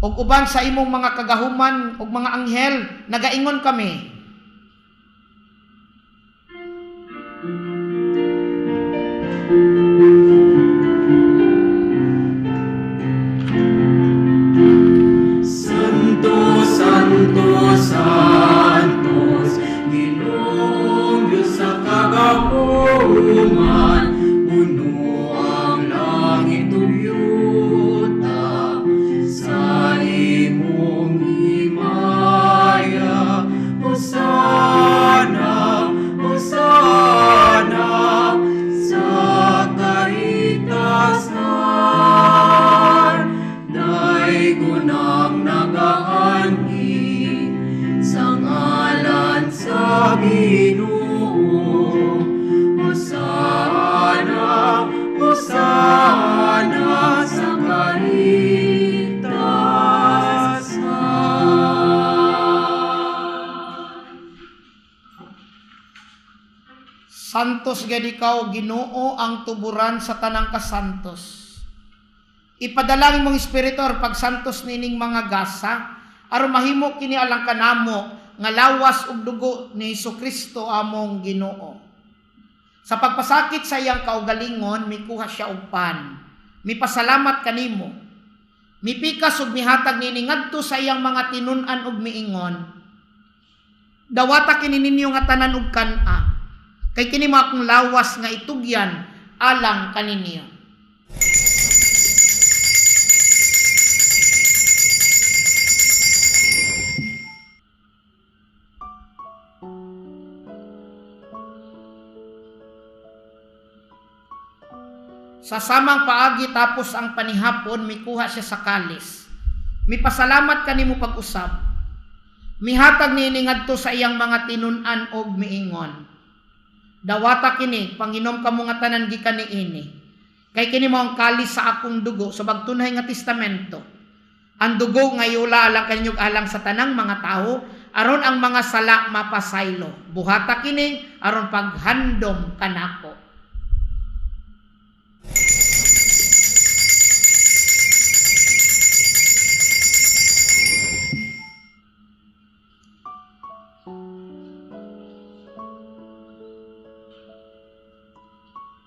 ug uban sa imong mga kagahuman ug mga anghel nagaingon kami. Santo, Santo, Santos, Ginoong Diyos sa kagahuman, puno ang langit ug yuta sa imong himaya. Hosana, Hosana, sa kahitasan. Daygon ang nagaanhi sa ngalan sa Ginoo. Hosana, Hosana sa kahitasan. Santos gid ikaw Ginoo, ang tuburan sa tanang kasantos. Ipadala ang imong espiritu aron pagsantos nining mga gasa, aron mahimo kini alang kanamo nga lawas ug dugo ni Hesukristo among Ginoo. Sa pagpasakit sa iyang kaugalingon, mikuha siya og pan. Mipasalamat kanimo. Mipikas ug mihatag niini ngadto sa iyang mga tinun-an ug miingon, dawata kini ninyo nga tanan og kan-a, kay kini mao akong lawas nga itugyan alang kaninyo. Sa samang paagi tapos ang panihapon, mikuha siya sa kalis. Mipasalamat kanimo pag-usab. Mihatag niini ngadto sa iyang mga tinun-an og miingon, dawata kini, panginom kamo nga tanan gikan niini. Kay kini mao ang kalis sa akong dugo sa bagtunhay nga testamento. Ang dugo nga iula alang kaninyog alang sa tanang mga tawo, aron ang mga sala mapasaylo. Buhata kini aron paghandom kanako.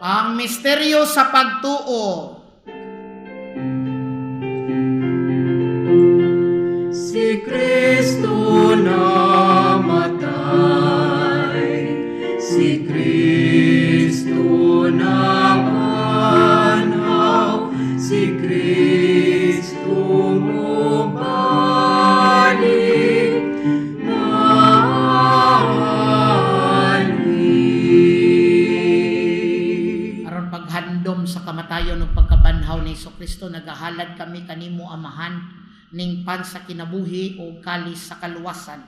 Ang misteryo sa pagtuo. Si Kristo namatay, si Kristo nabanhaw, si Kristo mobalik maanhi. Aron paghandom sa kamatayon ug pagkabanhaw ni Hesukristo, nagahalad kami kanimo Amahan ning pan sa kinabuhi o kalis sa kaluwasan.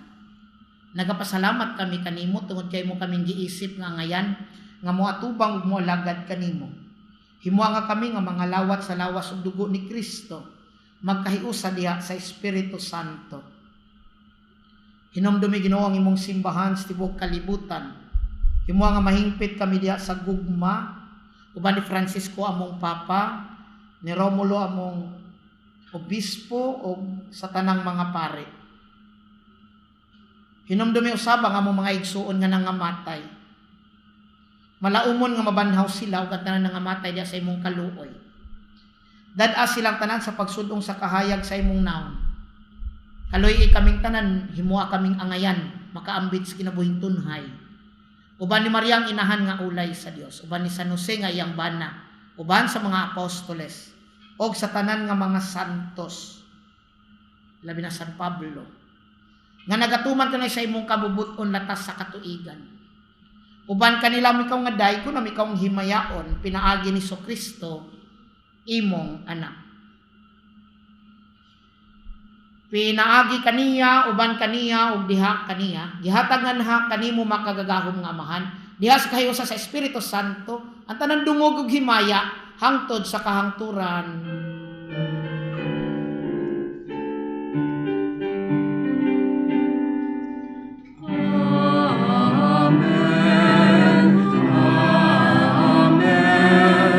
Nagapasalamat kami kanimo tungod kay mo kaming giisip nga ngayan nga moatubang ug moalagad kanimo. Himua nga kami nga mga lawat sa lawas ug dugo ni Kristo, magkahiusa diha sa Espiritu Santo. Hinumdumi Ginoo ang imong simbahan sa tibuok kalibutan. Himoa nga mahingpit kami diha sa gugma uban ni Francisco among Papa, ni Romulo among obispo ug sa tanang mga pare. Hinumdumi usab ang among mga igsuon nga nangamatay. Malaumon nga mabanhaw sila ug ang tanan nangamatay diha sa imong kaluoy. Dad-a silang tanan sa pagsudong sa kahayag sa imong naon. Kaluoy kaming tanan, himoa kaming angayan, makaambit sa kinabuhing tunhay. Uban ni Maria ang inahan nga ulay sa Dios, uban ni San Jose nga iyang bana, uban sa mga apostoles, og sa tanan nga mga santos, labi na San Pablo, nga nagatuman kanay sa imong kabubuton latas sa katuigan. Uban kanila mikaw nga dayko na mikaw ang himayaon, pinaagi ni Kristo imong anak. Pinaagi kaniya, uban kaniya, ug diha kaniya, gihatag nga naha kanimo makagagahom nga Amahan, diha sa kahiusa sa Espiritu Santo, ang tanan dungog ug himaya hangtod sa kahangturan. Amen. Amen. Amen. Amen. Amen. Amen.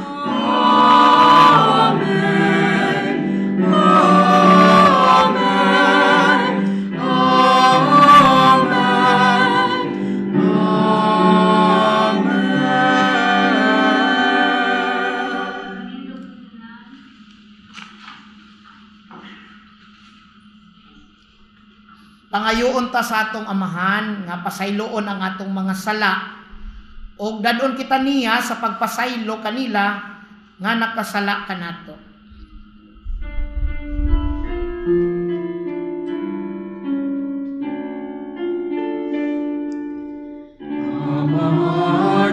Amen. Pangayoon ta sa atong Amahan nga pasayloon ang atong mga sala og dadon kita niya sa pagpasaylo kanila nga nakasala kanato. Ama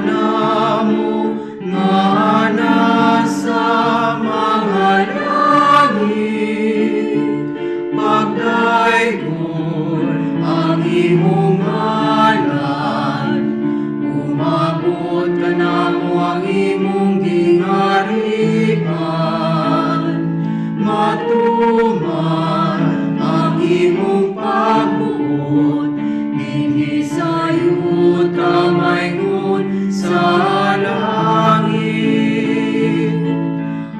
namo nga nasa mga langit, pagdaygon ang imong ngalan, umabot kanamo ang imong gingharian, matuman ang imong pagbuot, dinhi sa yuta maingon sa langit.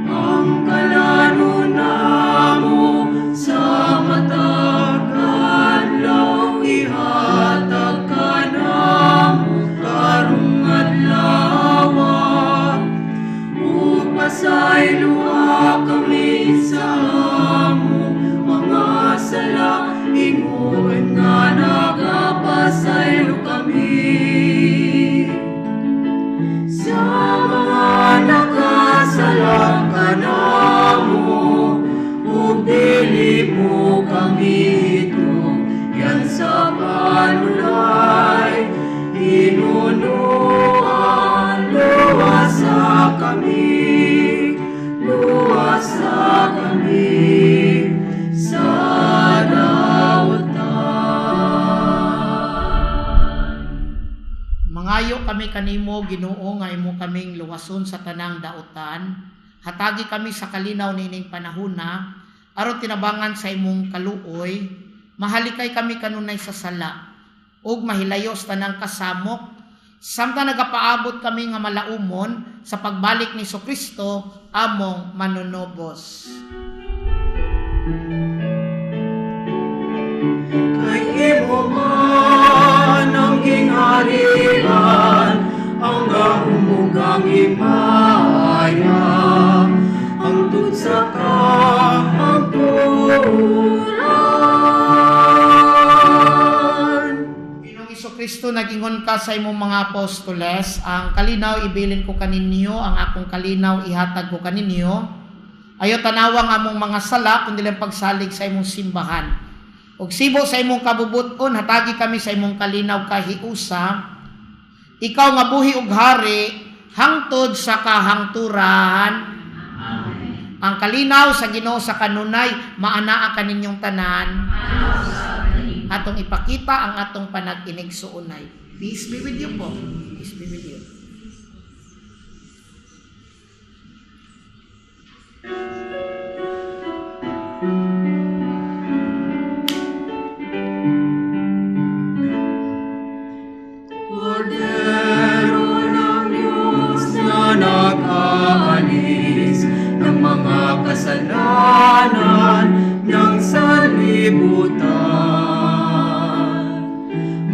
Ang kalano namo sa matag adlaw ihatag kanamo karong adlaw, ug pasayloa kami sa among mga sala, ingon nga nagapasaylo kami sa mga nakasala kanamo, ug dili mo kami yan sa panulay, hinunuan, luwasa kami, luwasa kami sa dautan. Mangayo kami kanimo Ginoo nga imo kaming luwason sa tanang dautan. Hatagi kami sa kalinaw niining panahona aron tinabangan sa imong kaluoy, mahalikay kami kanunay sa sala ug mahilayo sa tanang kasamok samtang nagapaabot kami nga malaumon sa pagbalik ni Kristo among manunubos. Kay imo man ang gingharian, ang gahom ug ang himaya, hangtod sa kahangturan. Ginoong Kristo, nagingon ka sa imong mga apostoles, ang kalinaw ibilin ko kaninyo, ang akong kalinaw ihatag ko kaninyo. Ayo tanawang among mga sala, kundi lang pagsalig sa imong simbahan. Ug sibo sa imong kabubuton, hatagi kami sa imong kalinaw kahiusa. Ikaw nga buhi ug hari, hangtod sa kahangturan. Amen. Ang kalinaw sa Ginoo sa kanunay, maanaa kaninyong tanan. Atong ipakita ang atong panag-inig suunay. Peace be with you po. Peace be with you. kalibutan.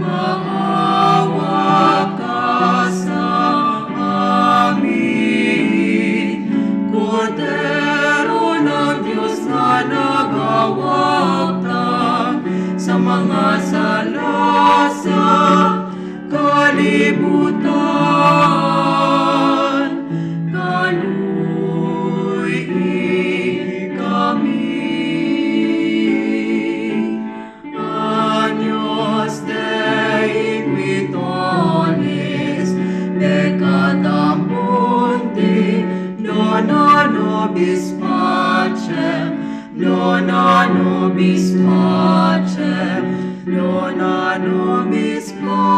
Maawa ka sa amin, Kordero ng Diyos na nagawagtang sa mga sala sa kalibutan. Kaluy-i kami. Agnus Dei qui tollis peccata mundi, dona nobis pacem, dona nobis pacem, dona nobis pacem.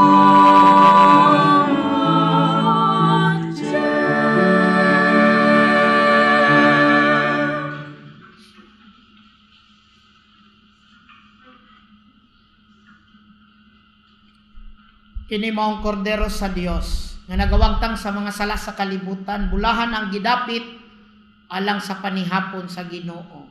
Kini maong kordero sa Dios nga nagawagtang sa mga sala sa kalibutan, bulahan ang gidapit alang sa panihapon sa Ginoo.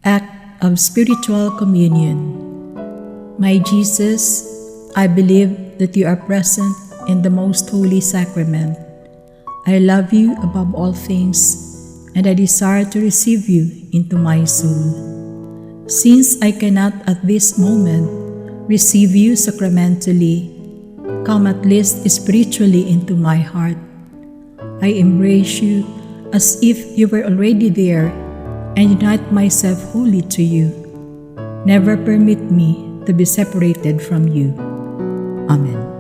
Act of Spiritual Communion. My Jesus, I believe that you are present in the most holy sacrament. I love you above all things, and I desire to receive you into my soul. Since I cannot at this moment receive you sacramentally, come at least spiritually into my heart. I embrace you as if you were already there and unite myself wholly to you. Never permit me to be separated from you. Amen.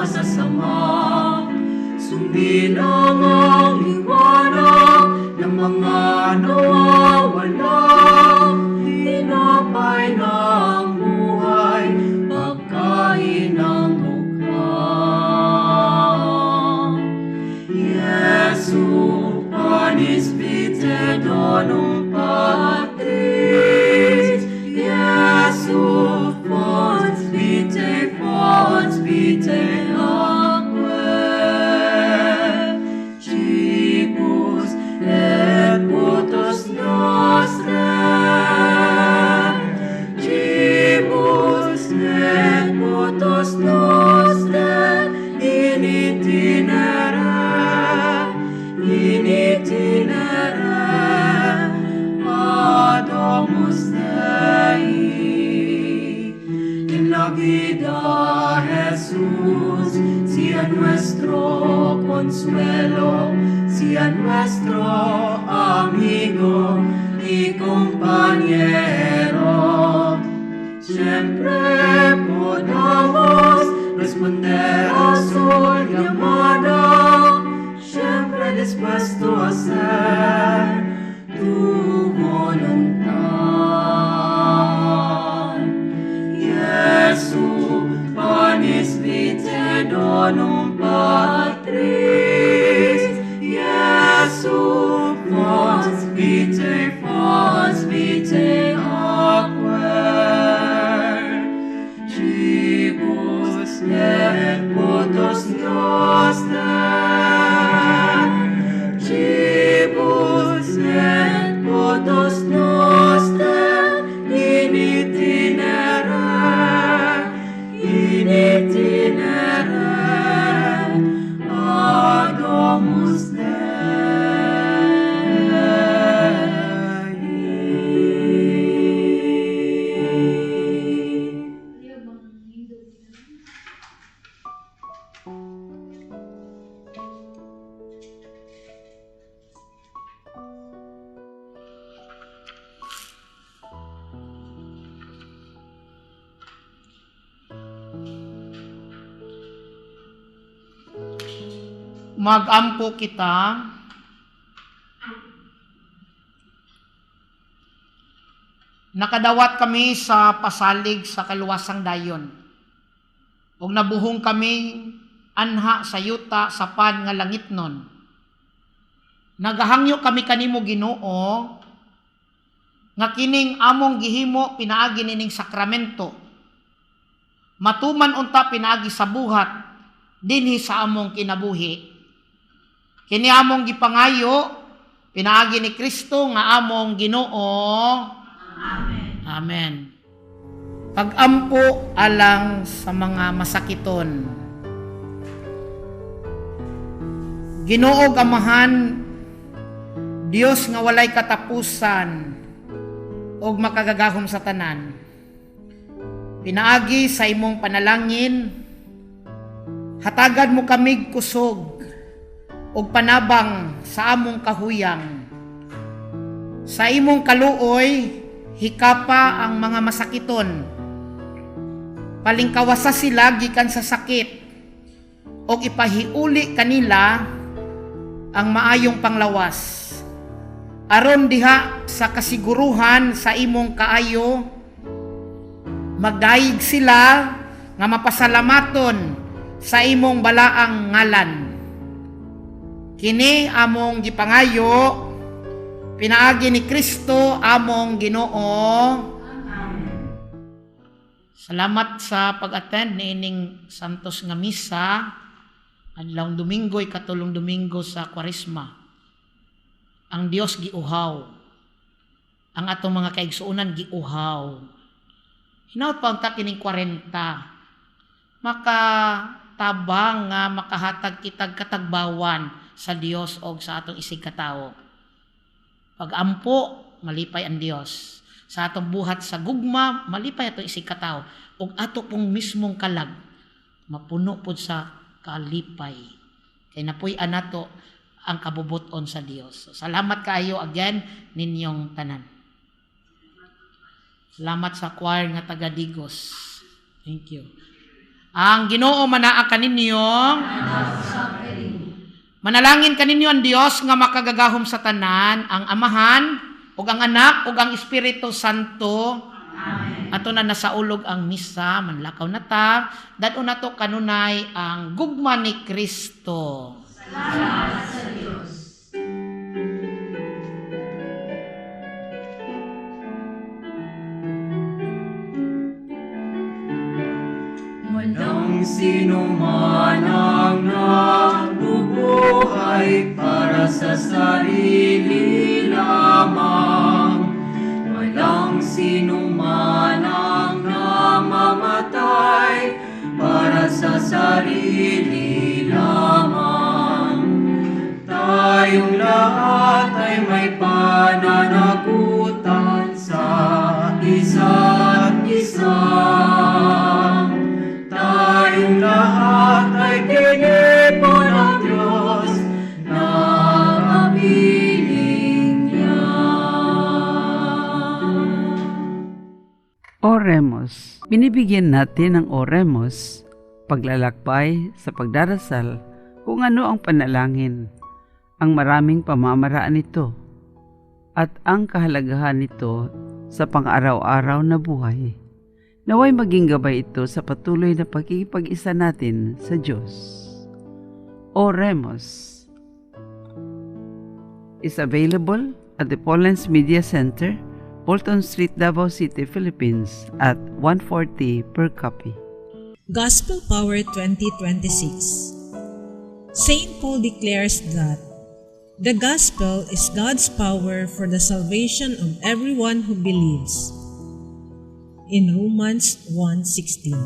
Masasama. Sundin ang ang liwanag ng mga nawawala. Tinapay ng buhay, pagkain ng dukha. Jesu, panis vitae donum Patris. Jesu, fons vitae aquae. Cibus et putus noster. Cibus et putus noster in itinere, in itinere ad domus Dei. En la vida Jesús sea nuestro consuelo, sea nuestro amigo y compañero. Siempre podamos responder a su llamada, siempre dispuesto a hacer tu voluntad. Jesu, panis vitae donum Patris. Jesu, fons vitae aquae. Cibus et putus noster. Magampo kita. Nakadawat kami sa pasalig sa kaluwasang dayon. Ug nabuhong kami anha sa yuta sa pan nga langitnon. Nagahangyo kami kanimo, Ginoo, nga kining among gihimo pinaagi nining sakramento. Matuman unta pinaagi sa buhat dinhi sa among kinabuhi. Kini among gipangayo pinaagi ni Kristo nga among Ginoo. Amen. Amen. Pagampo alang sa mga masakiton. Ginoo Amahan, Dios nga walay katapusan ug makagagahom sa tanan. Pinaagi sa imong panalangin, hatagan mo kamig kusog ug panabang sa among kahuyang. Sa imong kaluoy, hikapa ang mga masakiton. Palingkawasa sila gikan sa sakit ug ipahiuli kanila ang maayong panglawas. Aron diha sa kasiguruhan sa imong kaayo, magdayeg sila nga mapasalamaton sa imong balaang ngalan. Kini among gipangayo pinaagi ni Kristo among Ginoo. Amen. Salamat sa pag-attend niining Santos nga Misa adlawng Domingo, ikatulong Domingo sa Kwaresma. Ang Dios giuhaw. Ang atong mga kaigsuonan giuhaw. Hinaut pa unta kining 40. Makatabang nga makahatag kitag katagbawan sa Dios og sa atong isig katawo. Pag-ampo, malipay ang Dios. Sa atong buhat sa gugma, malipay atong isig katawo. Og ato pong mismong kalag, mapuno pod sa kalipay. Kay napuy-an nato ang kabubuton sa Dios. So, salamat kaayo again ninyong tanan. Salamat sa choir nga taga Digos. Thank you. Ang Ginoo manaa kaninyo. Manalangin kaninyo ang Dios nga makagagahom sa tanan, ang Amahan ug ang Anak ug ang Espiritu Santo. Amen. Ato na nasaulog ang misa, manlakaw na ta, dad-on nato kanunay ang gugma ni Kristo. Salamat sa Dios. Walang sino man ang nabubuhay para sa sarili lamang. Walang sino man ang namamatay para sa sarili lamang. Tayong lahat ay may pananagutan sa isa't isa. Tayong lahat ay tinipo ng Diyos na kapiling niya. Oremus. Binibigyan natin ang Oremus, paglalakbay sa pagdarasal kung ano ang panalangin, ang maraming pamamaraan nito, at ang kahalagahan nito sa pang-araw-araw na buhay. Naway maging gabay ito sa patuloy na pagkikipag-isa natin sa Diyos. Oremus is available at the Poland's Media Center, Bolton Street, Davao City, Philippines at $1.40 per copy. Gospel Power 2026. Saint Paul declares that the gospel is God's power for the salvation of everyone who believes. In Romans 1:16.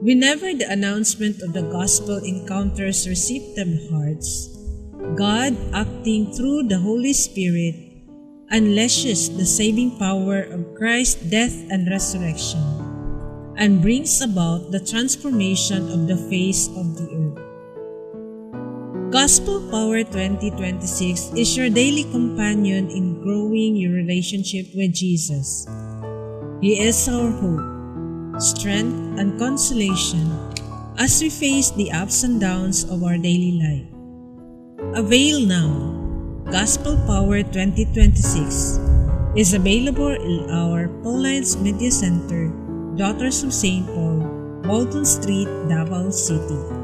Whenever the announcement of the gospel encounters receptive hearts, God, acting through the Holy Spirit, unleashes the saving power of Christ's death and resurrection, and brings about the transformation of the face of the earth. Gospel Power 2026 is your daily companion in growing your relationship with Jesus. He is our hope, strength, and consolation. as we face the ups and downs of our daily life. Avail now. Gospel Power 2026 is available in our Paulines Media Center, Daughters of St. Paul, Bolton Street, Davao City.